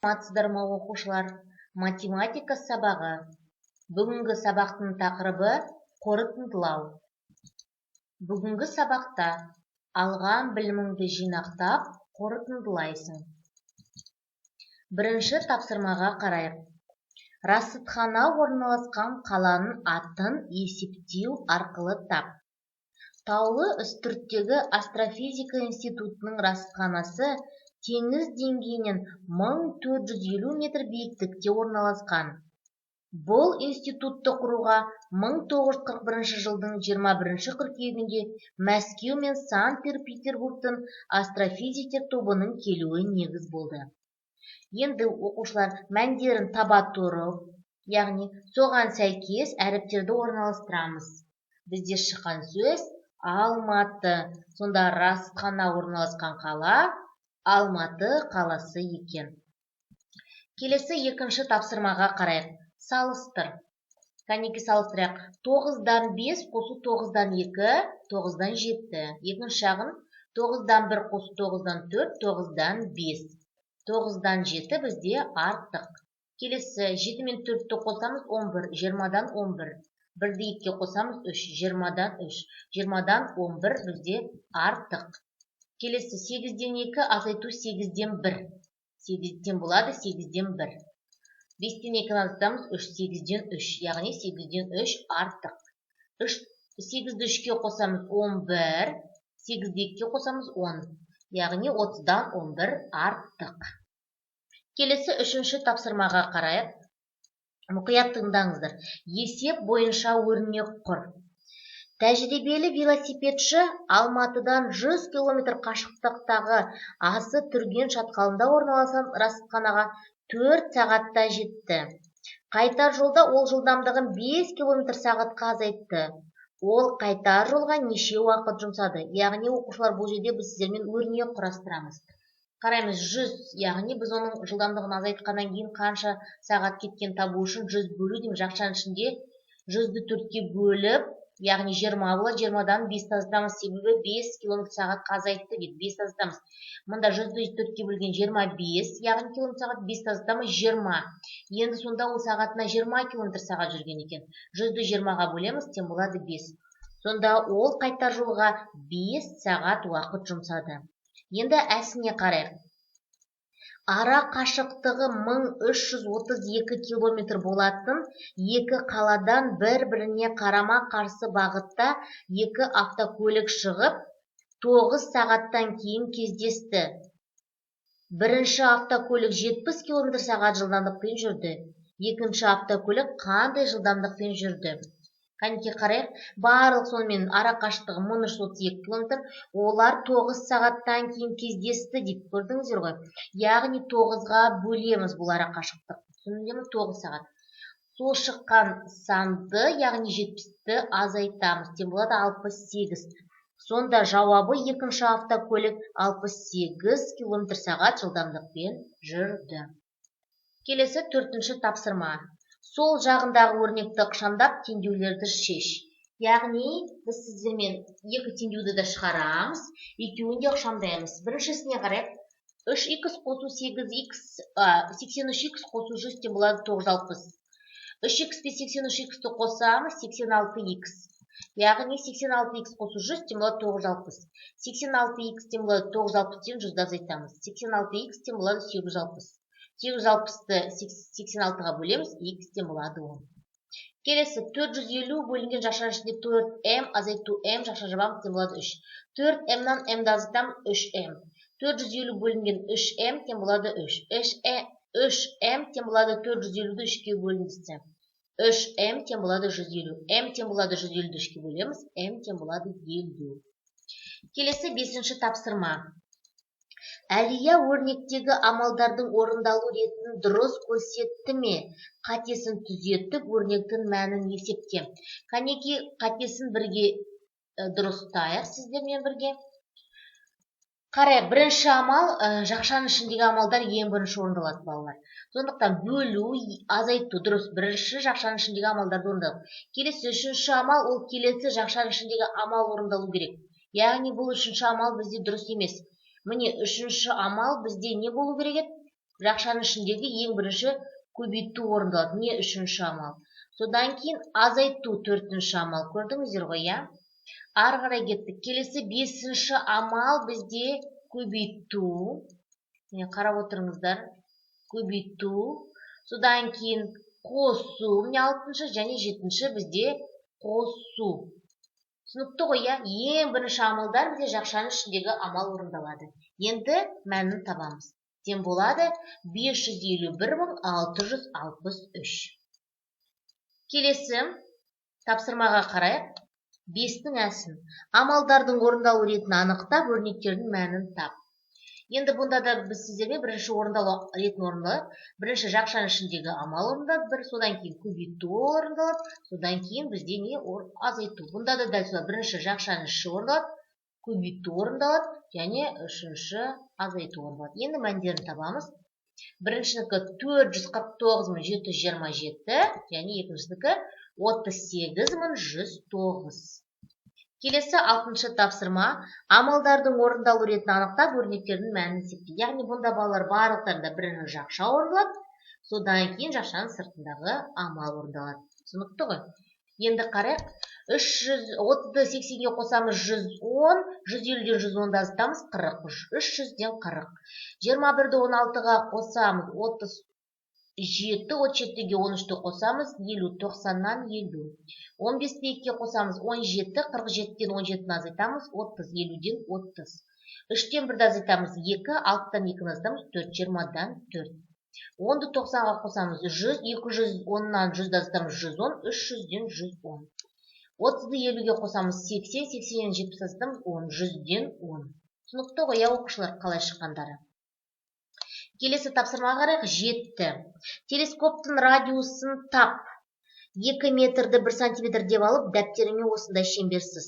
Саламатсыздар ма, оқушылар! Математика сабағы. Бүгінгі сабақтың тақырыбы: қорытындылау. Бүгінгі сабақта алған біліміңді жинақтап, қорытындылайсың. Бірінші тапсырмаға қарайық. Расытхана орналасқан қаланың атын есептеу арқылы тап. Таулы Үстірттегі астрофизика институтының расытханасы теңіз деңгейінен 1450 метр биіктікте орналасқан. Бұл институтты құруға 1941 жылдың 21 қыркүйегінде Мәскеу мен Санкт-Петербургтың астрофизиктер тобының келуі негіз болды. Енді, оқушылар, мәндерін таба тұрып, яғни соған сәйкес әріптерді орналастырамыз. Бізде шыққан сөз Алматы. Сонда расытхана орналасқан қала Алматы қаласы екен. Келесі екінші тапсырмаға қарайық. Салыстыр. Кәнеки, салыстырайық. 9-дан 5 қосу 9-дан 2, 9-дан 7. Екінші жағын: 9-дан 1 қосу 9-дан 4, 9-дан 5. 9-дан 7 бізде артық. Келесі 7 мен 4-ті қосамыз, 11, 20-дан 11. 1-ді 2-ге қосамыз, 3, 20-дан 3. 20-дан 11 бізде артық. Келесі 8-ден 2 азайту 8-ден 1. 8-ден болады 8-ден 1. 5-тен 2-ні азайтамыз, 3, 8-ден 3, яғни 8-ден 3 артық. 3, 8-ді 3-ке қосамыз, 11, 8-ді 2-ге қосамыз, 10, яғни 30-дан 11 артық. Келесі үшінші тапсырмаға қарайық. Мұқият тыңдаңыздар. Есеп бойынша өрнек құр. Тәжірибелі велосипедші Алматыдан 100 километр қашықтықтағы Асы Түрген шатқалында орналасқан расытханаға 4 сағатта жетті. Қайтар жолда ол жылдамдығын 5 километр сағатқа азайтты. Ол қайтар жолға неше уақыт жұмсады? Яғни, оқушылар, бұл жерде біз сіздермен өрнек құрастырамыз. Қараймыз: 100, яғни біз оның жылдамдығын азайтқаннан кейін қанша сағат кеткенін табу үшін 100 бөлу дейміз. Жақшаның ішінде 100-ді 4-ке бөліп, яғни 20 болады. 20-дан 5-ті азайтамыз, себебі 5 километр сағатқа азайтты дейді. 5-ті азайтамыз. Мында 100-ді 4-ке бөлген 25, яғни километр сағат, 5-ті азайтамыз, 20. Енді сонда ол сағатына 20 километр сағат жүрген екен. 100-ді 20-ға бөлеміз, тең болады 5. Сонда ол қайтар жолға 5 сағат уақыт жұмсады. Енді әсіне қарайық. Ара қашықтығы 1332 километр болатын екі қаладан бір-біріне қарама-қарсы бағытта екі автокөлік шығып, 9 сағаттан кейін кездесті. Бірінші автокөлік 70 километр сағат жылдамдықпен жүрді. Екінші автокөлік қандай жылдамдықпен жүрді? Қанеки, қарайық. Барлық сонымен ара қашықтығы 1332 километр. Олар 9 сағаттан кейін кездесті дейді, көрдіңіздер ғой. Яғни 9-ға бөлеміз бұл ара қашықтық. Түсіндіңдер ме? 9 сағат. Сол шыққан санды, яғни 70-ті азайтамыз, тең болады 68. Сонда жауабы: екінші автокөлік 68 километр сағат жылдамдықпен жүрді. Келесі төртінші тапсырма. Сол жағындағы өрнекті ықшамдап, теңдеулерді шеш. Яғни біз сіздермен екі теңдеуді де шығарамыз, екеуін де ықшамдаймыз. Біріншісіне қарайық. 3 х қосу 8 х, 83 х қосу 100 тең болады 960. 3 х пен 83 х-ті қосамыз, 86 х. Яғни 86 х қосу 100 тең болады 960. 86 х тең болады 960-тен 100-ді азайтамыз. 86 х тең болады 860. 860-ты 86-ға бөлеміз, х тең болады 10. Келесі 450 бөлінген жақшаның ішінде 4m азайту m, жақша жабамыз, тең болады 3. 4m-нан m-ді азайтамыз, 3m. 450 бөлінген 3m тең болады 3. 3m тең болады 450-ді 3-ке бөлінді. 3m тең болады 150. M тең болады 150-ді 3-ке бөлеміз, m тең болады 50. Келесі бесінші тапсырма. Әлия өрнектегі амалдардың орындалу ретін дұрыс көрсетті ме? Қатесін түзетіп, өрнектің мәнін есепте. Кәнеки, қатесін бірге дұрыстайық сіздермен бірге. Қарайық, бірінші амал, жақшаның ішіндегі амалдар ең бірінші орындалады, балалар. Сондықтан бөлу, азайту дұрыс, бірінші жақшаның ішіндегі амалдарды орындадық. Келесі үшінші амал, ол келесі жақшаның ішіндегі амал орындалу керек. Яғни бұл үшінші амал бізде дұрыс емес. Міне, үшінші амал бізде не болу керек еді? Жақшаның ішіндегі ең бірінші көбейту орындалады. Міне, үшінші амал. Содан кейін азайту, төртінші амал. Көрдіңіздер ғой, иә? Ары қарай кеттік. Келесі бесінші амал бізде көбейту. Міне, қарап отырыңыздар. Көбейту. Содан кейін қосу, міне, алтыншы және жетінші бізде қосу. Түсінікті ғой, иә? Ең бірінші амалдар бізде жақшаның ішіндегі амал орындалады. Енді мәнін табамыз. Тең болады 551 663. Келесі тапсырмаға қарайық. Бестің әсін. Амалдардың орындалу ретін анықтап, өрнектердің мәнін тап. Енді бұнда да біз сіздермен бірінші орындалу ретін орындалып, бірінші жақшаның ішіндегі амал орындалады бір, содан кейін көбейту орындалады, содан кейін бізде не? Азайту. Бұнда да дәл солай: бірінші жақшаның іші орындалады, көбейту орындалады және үшінші азайту орындалады. Енді мәндерін табамыз. Біріншінікі 449 727 және екіншінікі 38 109. Келесі алтыншы тапсырма. Амалдардың орындалу ретін анықтап, өрнектердің мәнін есепте. Яғни бұнда, балалар, барлықтарында бірінші жақша орындалады, содан кейін жақшаның сыртындағы амал орындалады. Түсінікті ғой? Енді қарайық. 330-ды 80-ге қосамыз, 110. 150-ден 110-ды азайтамыз, 40, 300-ден 40. 21-ді 16-ға қосамыз, 37. 37-ге 13-ті қосамыз, 50, 90-нан 50. 15-ті 2-ге қосамыз, 17. 47-ден 17-ні азайтамыз, 30, 50-ден 30. 3-тен 1-ді азайтамыз, 2. 6-дан 2-ні азайтамыз, 4, 20-дан 4. 10-ды 90-ға қосамыз, 100. 210-нан 100-ді азайтамыз, 110, 300-ден 110. 30-ды 50-ге қосамыз, 80. 80-нен 70 азайтамыз, 10, 100-ден 10. Түсінікті ғой, иә, оқушылар, қалай шыққандары? Келесі тапсырмаға қарайық. Жетті. Телескоптың радиусын тап. 2 метрді 1 сантиметр деп алып, дәптеріңе осындай шеңбер сыз.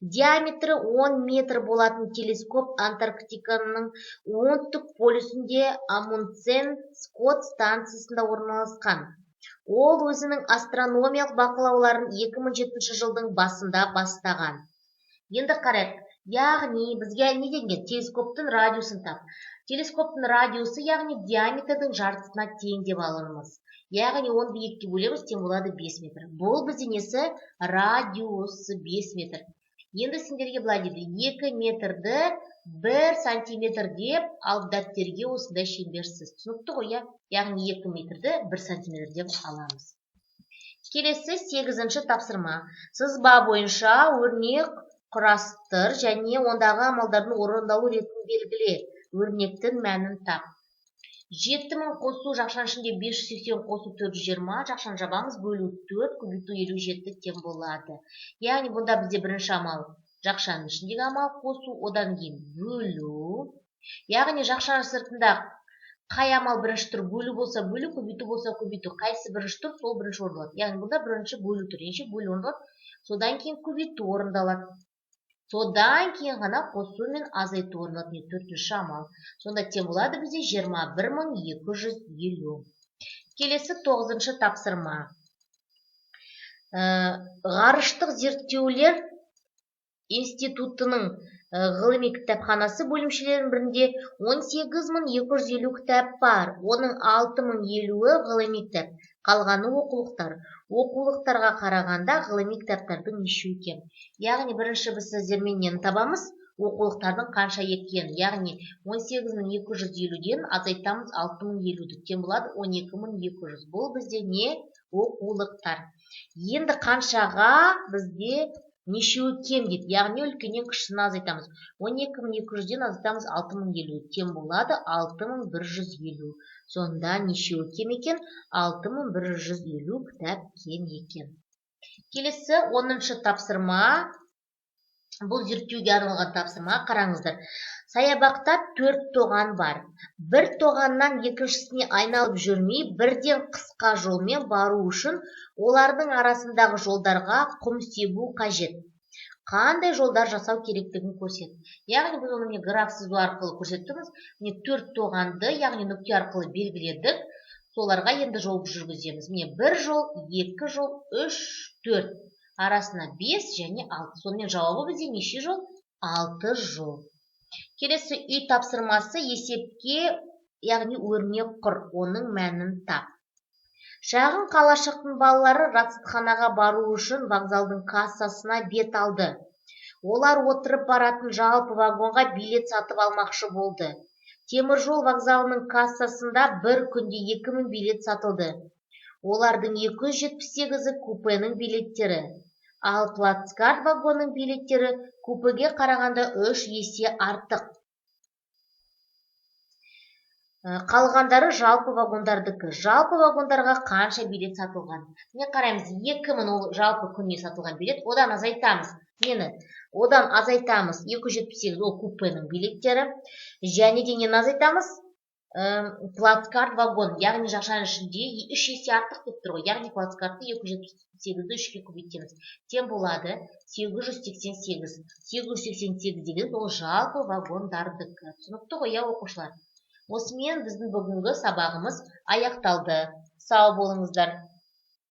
Диаметрі 10 метр болатын телескоп Антарктиканың оңтүстік полюсінде Амундсен Скотт станциясында орналасқан. Ол өзінің астрономиялық бақылауларын 2007 жылдың басында бастаған. Енді қарайық. Яғни бізге не деген? Телескоптың радиусын тап. Телескоптың радиусы, яғни диаметрдің жартысына тең деп аламыз. Яғни оны екіге бөлеміз, тең болады 5 метр. Бұл бізде несі? Радиусы 5 метр. Енді сендерге былай дейді: 2 метрді 1 сантиметр деп алып, дәптерге осындай шеңбер сыз. Түсінікті ғой, иә? Яғни 2 метрді 1 сантиметр деп аламыз. Келесі сегізінші тапсырма. Сызба бойынша өрнек құрастыр және ондағы амалдардың орындалу ретін белгіле. Өрнектің мәнін тап. 7000 қосу жақшаның ішінде 580 қосу 420, жақшаны жабамыз, бөлу 4, көбейту 57 тең болады. Яғни бұнда бізде бірінші амал жақшаның ішіндегі амал, қосу, одан кейін бөлу. Яғни жақшаның сыртында қай амал бірінші тұр? Бөлу болса, бөлу, көбейту болса, көбейту. Қайсысы бірінші тұр, сол бірінші орындалады. Яғни бұнда бірінші бөлу тұр, ендеше бөлу орындалады, содан кейін көбейту орындалады, содан кейін ғана қосу мен азайту орындалады. Міне, төртінші амал. Сонда тең болады бізде 21 250. Келесі тоғызыншы тапсырма. Ғарыштық зерттеулер институтының ғылыми кітапханасы бөлімшелерінің бірінде 18 250 кітап бар. Оның 6050-і ғылыми кітап, қалғаны оқулықтар. Оқулықтарға қарағанда ғылыми кітаптардың нешеуі кем? Яғни бірінші біз сіздермен нені табамыз? Оқулықтардың қанша екенін. Яғни 18 250-ден азайтамыз 6050-ді, тең болады 12 200. Бұл бізде не? Оқулықтар. Енді қаншаға бізде, нешеуі кем дейді? Яғни үлкеннен кішісін азайтамыз. 12 200-ден азайтамыз 6050, тең болады 6150. Сонда нешеуі кем екен? 6150 кітап кем екен. Келесі 10-шы тапсырма. Бұл зерттеуге арналған тапсырма. Қараңыздар. Саябақта төрт тоған бар. Бір тоғаннан екіншісіне айналып жүрмей, бірден қысқа жолмен бару үшін олардың арасындағы жолдарға құм себу қажет. Қандай жолдар жасау керектігін көрсет. Яғни біз оны, міне, граф сызу арқылы көрсеттіміз. Міне, төрт тоғанды, яғни нүкте арқылы белгіледік. Соларға енді жол жүргіземіз. Міне, бір жол, екі жол, үш, төрт, арасына бес және алты. Сонымен жауабы бізде неше жол? Алты жол. Келесі үй тапсырмасы. Есепке Яғни өрнек құр, оның мәнін тап. Шағын қалашықтың балалары расатханаға бару үшін вокзалдың кассасына бет алды. Олар отырып баратын жалпы вагонға билет сатып алмақшы болды. Теміржол вокзалының кассасында бір күнде 2000 билет сатылды. Олардың 278-і купенің билеттері. Ал плацкарт вагонның билеттері купеге қарағанда 3 есе артық. Қалғандары жалпы вагондардікі. Жалпы вагондарға қанша билет сатылған? Міне, қараймыз: 2000 ол жалпы күніне сатылған билет. Одан азайтамыз нені? Одан азайтамыз 278, ол купенің билеттері. Және де нені азайтамыз? Плацкарт вагон, яғни жақшаның ішінде 3 есе артық деп тұр ғой. Яғни плацкартты, 278-ді 3-ке көбейтеміз, тең болады 888. 888 деген ол жалпы вагондардікі. Түсінікті ғой, иә, оқушылар? Осымен біздің бүгінгі сабағымыз аяқталды. Сау болыңыздар.